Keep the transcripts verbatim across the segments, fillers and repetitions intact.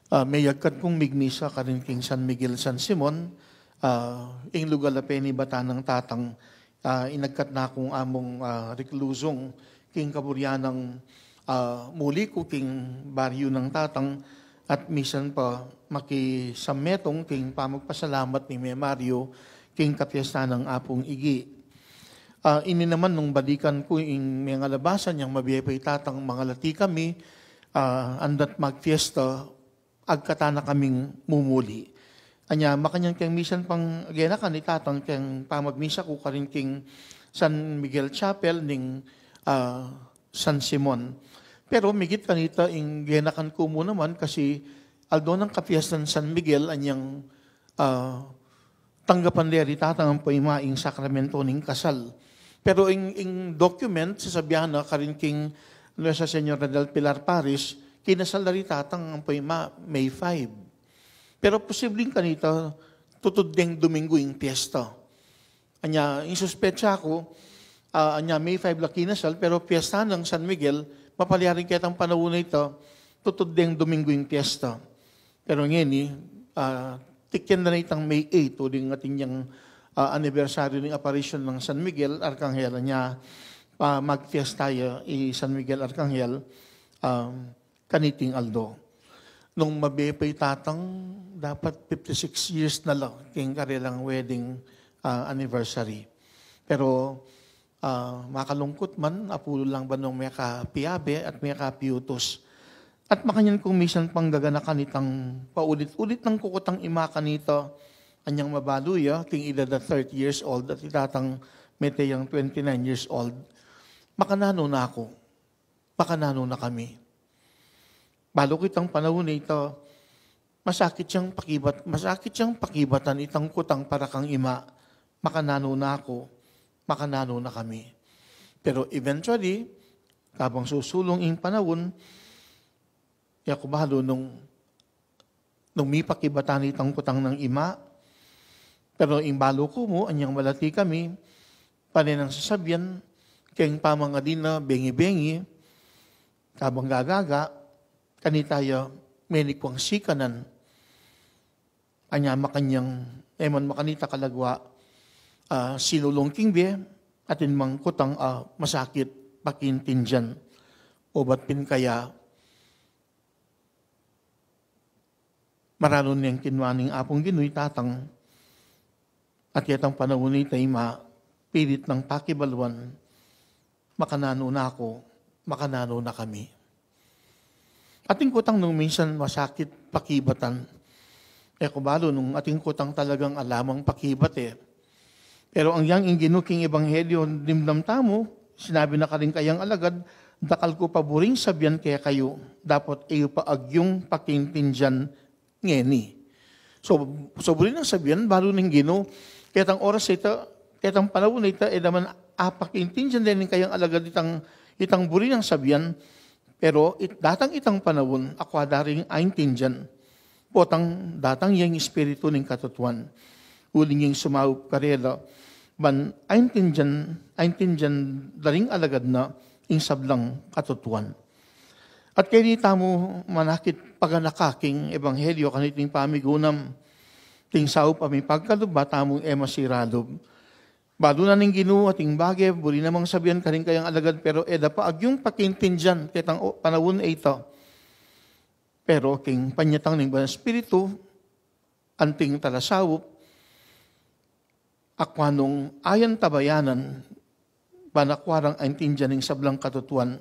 Ah, meyagkat kung migmisa karin king San Miguel San Simon, ah, ing lugal a penibatan nang tatang, ah, inagkat na kung among, ah, rekluzong king kaburian nang, ah, muli ku king baryu nang tatang at misan pa makisametung king pamagpasalamat ning Mie Mario king kapiestan nang Apung Igi. Ah, ini naman nung balikan ku ing mengalabasan yang mabie pa i tatang mangalati kami, ah, andat magpiesta, agkatan na kaming mumuli. Anya, makanyan keng misan pang genakan i tatang keng pamagmisa ku karin king San Miguel Chapel ning, ah, San Simon. Pero migit kanita ing genakan ku mu naman kasi aldo nang kapiestan San Miguel anyang, ah, tanggapan de ri tatang ampo ima ing sakramento ning kasal. Pero ing, ing document, sasabian na karin king Nuestra Señora del Pilar Parish, kinasal da ri tatang ampo ima May five. Pero posibleng kanita, tutud deng Domingo ing piesta. Anya, ing suspetsa ku, ah, anya May five la kinasal, pero piesta nang San Miguel, mapalyaring ketang panaun a ita, tutud deng Domingo ing piesta. Pero ngeni, ah, tikyan da na itang May eight, uling atin yang, ah, anibersaryu ning aparisyon nang San Miguel Arkanghel, anya, pa magpiesta ya i San Miguel Arkanghel, um, kaniting aldo. Nung mabie pa i tatang, dapat fifty-six years na la king karelang wedding, ah, anniversary. Pero, ah, makalungkut man, apulu lang ba nung mekapiabe at mekapiutus. At makanyan kung misan pang gaganakan itang paulit-ulit nang kukutang ima kanita, anyang mabalu ya, king edad a thirty years old, at i tatang mete yang twenty-nine years old. Makananu na ku, makananu na kami. Balu ku itang panaun a ita, masakit yang pakibat, masakit yang pakibatan itang kutang para kang ima, makananu na ku, makananu na kami. Pero eventually, kabang susulung ing panaun, e ku balu nung, nung mipakibatan itang kutang nang ima, pero ing balu ku mu, anyang malati kami, pane nang sasabian, keng pamangadi na bengi-bengi, kabang gagaga, kanita ya menikwang sikanan. Anya makanyang, e man makanita kalagwa, ah, sinulung king bie, atin mang kutang, ah, masakit pakiintindian. Obat pin kaya, maranun neng kinua ning Apung Ginu i tatang, at ketang panaun a ita ima, pilit nang pakibaluan, makananu na ku, makananu na kami. Atin kutang nung minsan masakit pakibatan. E ku balu nung atin kutang talagang alamang pakibat e. Pero anyang ing Ginu king ebanghelyo dimdam tamu, sinabi na karing kayang alagad, dakal ku pa buring sabian kekayu, dapot e yu pa agyung pakiintindian ngeni. So, so buri nang sabian, balu ning Ginu, ketang oras a ita, ketang panaun a ita, e da man apakiintindian de ning kayang alagad itang, itang buri nang sabian, pero it, datang itang panaun, akwa da ring aintindian, potang datang yang Espiritu ning katutuan. Uling yang sumaup karela, ban aintindian, aintindian da ring alagad na, ing sablang katutuan. At keni tamu manakit paganaka king ebanghelyo kaniting pamigunam, king saup a mipagkalub, ba tamung e masiralub. Balu na ning Ginu ating bage, buri namang sabian karing kayang alagad, pero e da pa agyung pakiintindian ketang o-, panaun a ita. Pero king panyatang ning Banal Espiritu, anting talasaup, akwa nung ayan tabayanan, ban akwa rang aintindian ing sablang katutuan,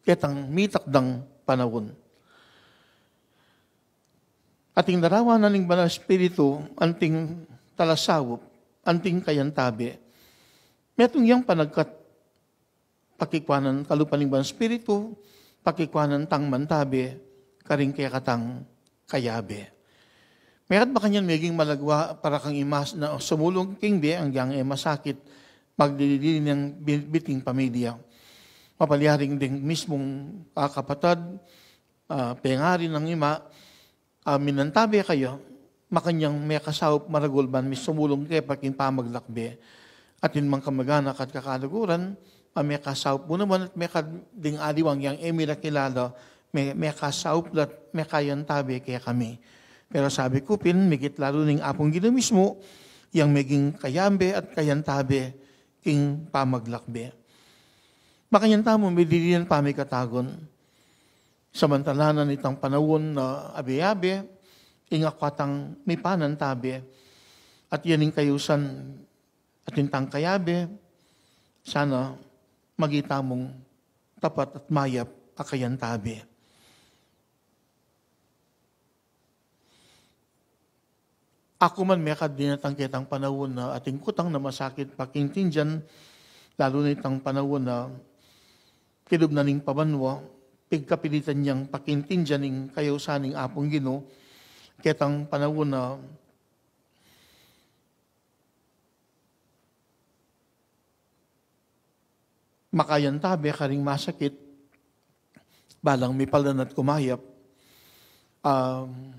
ketang mitakdang panaun. Ating larawan na ning Banal Espiritu, anting talasaup, anting kayantabe. Metung yang panagkat pakikwanan kalupa ning Banal Espiritu, pakikwanan tang mantabe, karing kekatang kayabe. Mekad makanyan meging malagwa para kang ima na sumulung king bie, anyang e masakit, magdidili neng bi-, biting pamilya. Mapalyaring deng mismung kakapatad, ah, pengari nang ima, ah, minantabe kaya, makanyang mekasaup maragul ban misumulung ke paking pamaglakbe. Atin mang kamaganak at kakaluguran, a mekasaup mu naman at mekad ding aliwang yang e mi na kilala, me-, mekasaup la at mekayantabe kekami. Pero sabi ku pin, migit lalu ning Apung Ginu mismu, yang meging kayabe at kayantabe king pamaglakbe. Makanyan tamu, madidinan pamikatagun. Samantalanan itang panaun na abe-abe, ing akwa tang mipanantabe, at yan ing kayusan at ing tang kayabe, sana maging tamung tapat at mayap a kayantabe. Aku man mekad dinatang ketang panaun na atin kutang na masakit pakiintindian, lalu na itang panaun na kilub na ning pabanua, pigkapilitan yang pakiintindian ing kayausan ning Apung Ginu, ketang panaun na makayantabe karing masakit, balang mipaldan at kumayap. Um,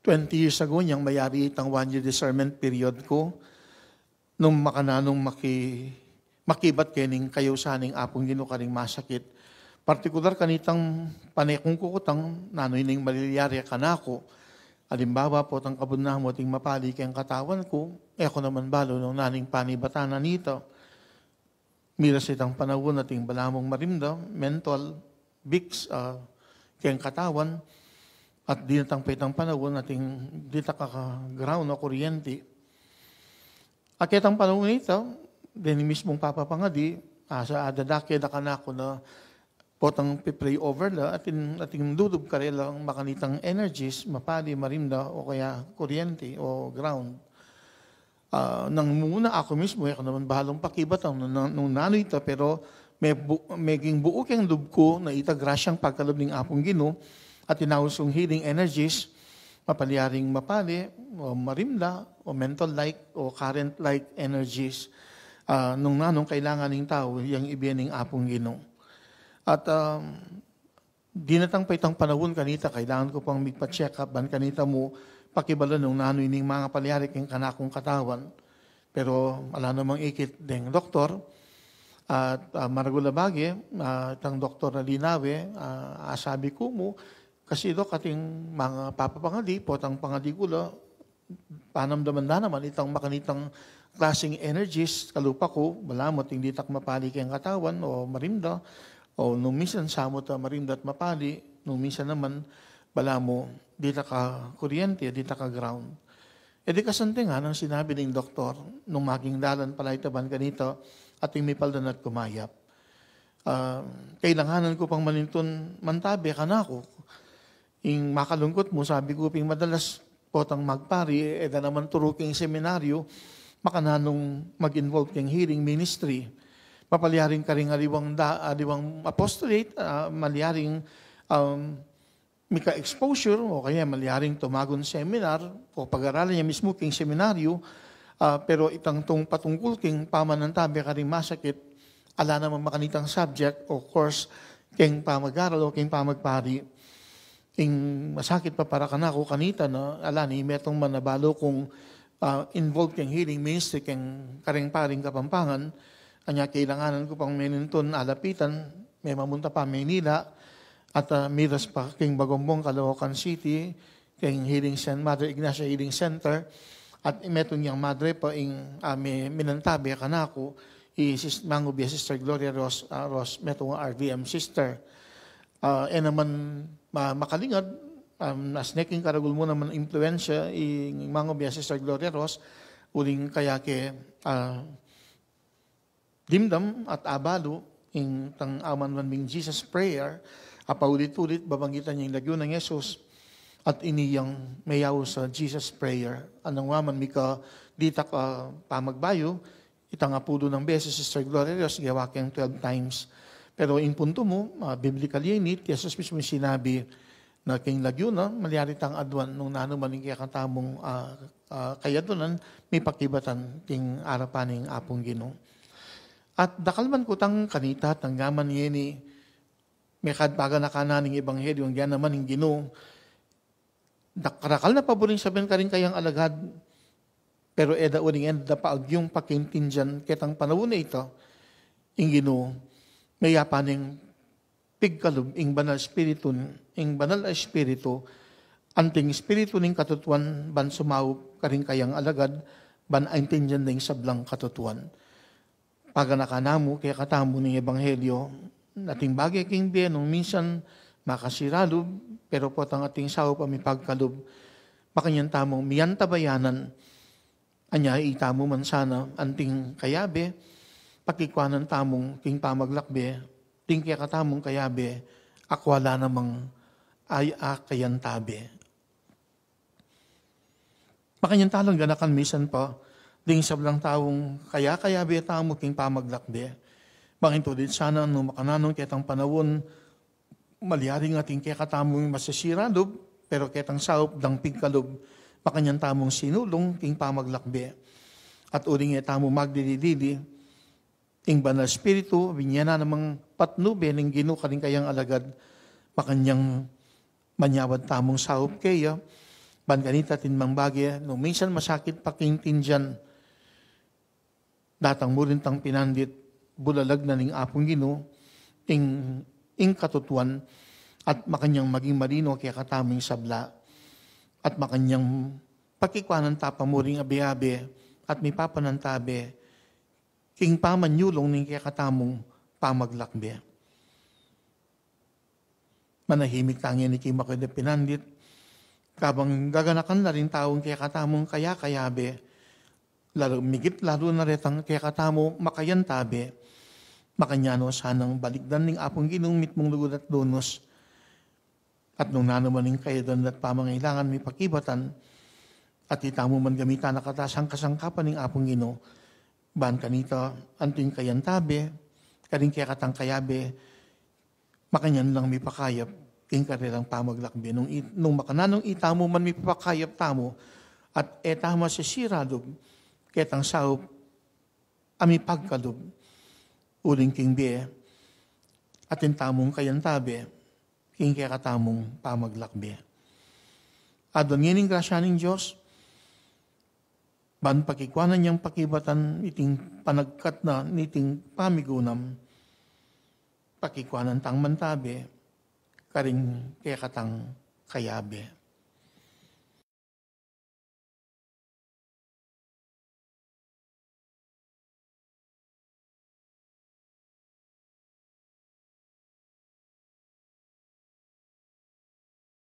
twenty years ago, nyang mayari itang one year discernment period ku, nung makananung maki-, makibat kening kayausan ning Apung Ginu karing masakit. Partikular kanitang pane kung kukutang, nanu ining malilyari kanaku. Alimbawa, potang kabud na mu ating mapali keng katawan ku, e ku naman balu nung nanu ing panibatan na nita. Miras itang panaun ating balamu marimda, mental, Vicks, ah, keng katawan, at dinatang pa itang panaun ating ditak a ground o kuryente. At ketang panaun ita, deni mismung papapangadi, asa adadake da kanaku na potang pi-pray over la, atin, atin dudub karela makanitang energies, mapali, marimda, o kaya kuryente o ground. Ah, nang muna aku mismu, e ku naman balu pakibatan nung, nung, nung nanu ita, pero me bu-, meging buu keng lub ku na ita grasyang pagkalub ning Apung Ginu, at inaus yung healing energies, mapalyaring mapali, o marimla, o mental-like, o current-like energies, ah, nung nanung kailangan ning tau, yang ibie ning Apung Ginu. At, um, dinatang pa itang panaun kanita, kailangan ku pang migpa-check up, ban kanita mu pakibalan nung nanu ining mangapalyari keng kanakung katawan. Pero ala namang ikit deng doktor, at, ah, maragul a bage, ah, itang doktor a linawe, ah, asabi ku mu, kasi dok ating mangapapangadi, potang pangadi ku la, panamdaman da naman itang makanitang klaseng energies, kalupa ku, balamu ating ditak mapali keng katawan, o marimda, o nung minsan samut a marimda at mapali, nung minsan naman, balamu ditak a kuryente, ditak a ground. E di kasanting ngan ing sinabi ning doktor, nung maging dalan pala ita ban kanita, ating mipaldan at kumayap. Ah, kailanganan ku pang manintun mantabe kanaku. Ing makalungkut mu, sabi ku ping madalas potang magpari, e da naman turu keng seminaryo, makananung mag-involve keng healing ministry. Mapalyaring karing aliwang da-, aliwang apostolate, ah, malyaring, um, mika-exposure, o kaya malyaring tumagun seminar, o pag-aralan ya mismu keng seminaryo, ah, pero itang tung patungkul keng pamanantabe karing masakit, ala naman makanitang subject o course keng pamag-aral o keng pamagpari. Ing masakit pa para kanaku kanita na, ala ni metung man a balu kung, ah, involved keng healing ministry keng kareng paring Kapampangan, anya kailanganan ku pang menintun alapitan, memamunta pa Manila, at, ah, miras pa keng Bagombong, Caloocan City, keng Healing Cen-, Mother Ignacia Healing Center, at metung yang madre pa ing, ah, mi-, minantabe kanaku, i sis-, mangubie Sister Gloria Ros, ah, Ros, metung R D M sister. Ah, e naman ma-, makalingad, um, as neking karagul mu naman impluensya, ing mangubie Sister Gloria Ros, uling kaya ke, ah, dimdam at abalu, ing tang aman man ming Jesus Prayer, a paulit-ulit babanggitan ya ing lagyu nang Jesus, at ini yang meyaus a Jesus Prayer. Nung wa man mika ditak a pamagbayu, itang apulu nang beses Sister Gloria Dios, gewa keng twelve times. Pero ing puntu mu, ah, biblically ini, Jesus mismu sinabi, na keng lagyu na, malyari tang aduan nung nanu man ing kekatamung, ah, ah, kayadunan, mipakibatan king arapan ning Apung Ginu. At dakal man kutang kanita, tanggaman ngeni, mekad paganakan na ning ebanghelyo, ngana naman ning Ginu, dak-, karakal na paburing sabian karing kayang alagad, pero e da uling e da pa agyung pakiintindian ketang panaun a ita, ing Ginu, meyapa neng pigkalub ing Banal Espiritu, ing Banal a Espiritu, anting Espiritu ning katutuan, ban sumaup karing kayang alagad, ban aintindian da ing sablang katutuan. Paganakan na mu kekatamu ning ebanghelyo, ating bage king bie nung minsan makasira lub, pero potang ating saup a mipagkalub, makanyan tamung miyantabayanan. Anya itamu man sana anting kayabe, pakikuanan tamung king pamaglakbe, ding kekatamung kayabe, akwa la namang ay a kayantabe. Makanyan talang ganakan misan pa ding sablang taung kaya-kayabe tamu king pamaglakbe. Bang intulid sana nung makananung ketang panaun, malyaring ating kekatamung masisira lub, pero ketang saup dang pigkalub, makanyan tamung sinulung king pamaglakbe. At uling e tamu magdili-dili, ing Banal Espiritu, binye na namang patnube ning Ginu karing kayang alagad, makanyang manyawad tamung saup keya, ban kanita atin mang bage, nung minsan masakit pakiintindian, datang mu rin tang pinandit, bulalag na ning Apung Ginu, ing, ing katutuan, at makanyang maging malino kekatamu ing sabla, at makanyang pakikuanan ta pa mu ring abe-abe, at mipapanantabe, king pamanyulung ning kekatamung pamaglakbe. Manahimik tang ini king makanyan a pinandit, kabang gaganakan na ring taung kekatamung kaya-kayabe, lalu, migit lalu na retang kekatamu makayantabe, makanyan no sanang balikdan ning Apung Ginung mitmung lugud at dunus, at nung nanu man ing kayaduan at pamangailangan mipakibatan, at itamu man gamitan na katasang kasangkapan ning Apung Ginu, ban kanita anting kayantabe, karing kekatang kayabe, makanyan lang mipakayap king karelang pamaglakbe. Nung, i-, nung makananung itamu man mipakayap tamu, at e tamu masisira lub, ketang saup a mipagkalub, uling king bie, atin tamung kayantabe, king kekatamung pamaglakbe. Aduan ngeni ing grasya ning Dios, ban pakikuanan yang pakibatan iting panagkat na niting pamigunam, pakikuanan tang mantabe, karing kekatang kayabe.